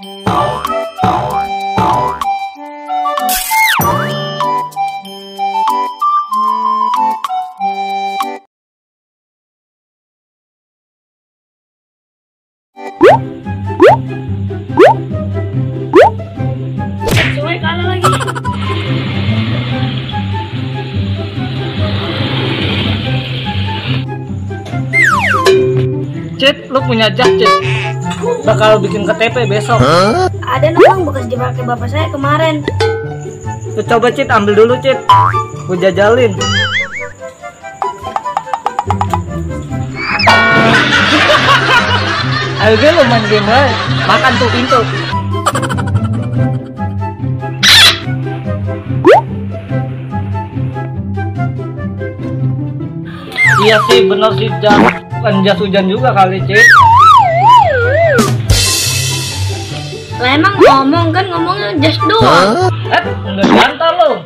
Cewek kalah lagi. Cit, lu punya jas, Cit. Bakal bikin KTP besok. Ada nomang bekas dipakai bapak saya kemarin. Lu coba, Cit, ambil dulu, Cit. Gua jajalin. Ayo gue lu main game aja. Makan tuh pintu. Iya sih, bener sih, jas. Kan jas hujan juga kali, Cit. Lah emang ngomong kan ngomongnya just doang. Enggak diantar lo.